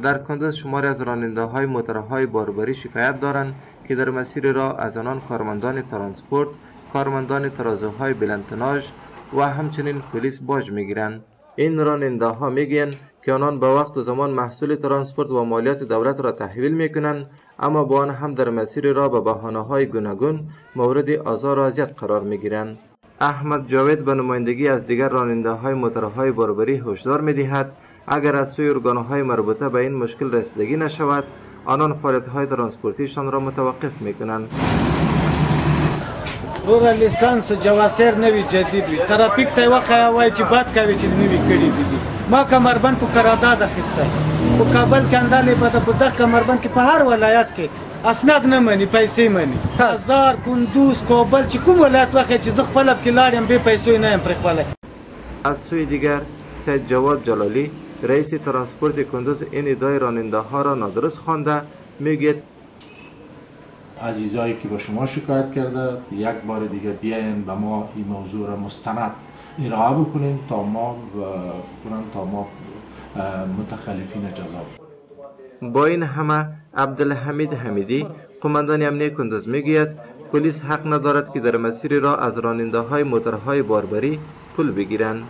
در کندز شماری از راننده های موتورهای باربری شکایت دارند که در مسیر راه از آنان کارمندان ترانسپورت، کارمندان ترازوهای بلندتناژ و همچنین پلیس باج میگیرند. این راننده ها میگویند که آنان به وقت و زمان محصول ترانسپورت و مالیات دولت را تحویل میکنند، اما با آن هم در مسیر راه به بهانه های گوناگون مورد آزار و اذیت قرار میگیرند. احمد جاوید به نمایندگی از دیگر راننده های موتورهای باربری هشدار میدهد اگر از سوی ارگانهای مربوطه به این مشکل رسیدگی نشود، آنان فعالیت های ترانسپورتیشان را متوقف میکنند. وروره لیسانس جواسر نوی جدید وي، ترافیک ته یې وښیه، وایي چې بد کوي چې نوي کړي دي. ما کمربند په قرارداد اخیستی، په کابل کې همدا لباده، په دغه کمربند کې په هر ولایت کې اسناد نه مني، پیسې مني. هزار، کندوز، کابل، چې کوم ولایت وښیې چې زه خپله پکې لاړ یم، بې پیسو یې نه یم پرېښولی. از سوی دیگر سید جواد جلالی رئیس ترانسپورت کندز این ادعای راننده ها را نادرست خوانده میگوید عزیزایی که با شما شکایت کرده یک بار دیگه بیاین به ما این موضوع را مستند ارائه بکنیم تا ما متخلفین جزا. با این همه عبدالحمید حمیدی قماندان امنیه کندز میگوید پلیس حق ندارد که در مسیر راه از راننده های موتورهای باربری پول بگیرند.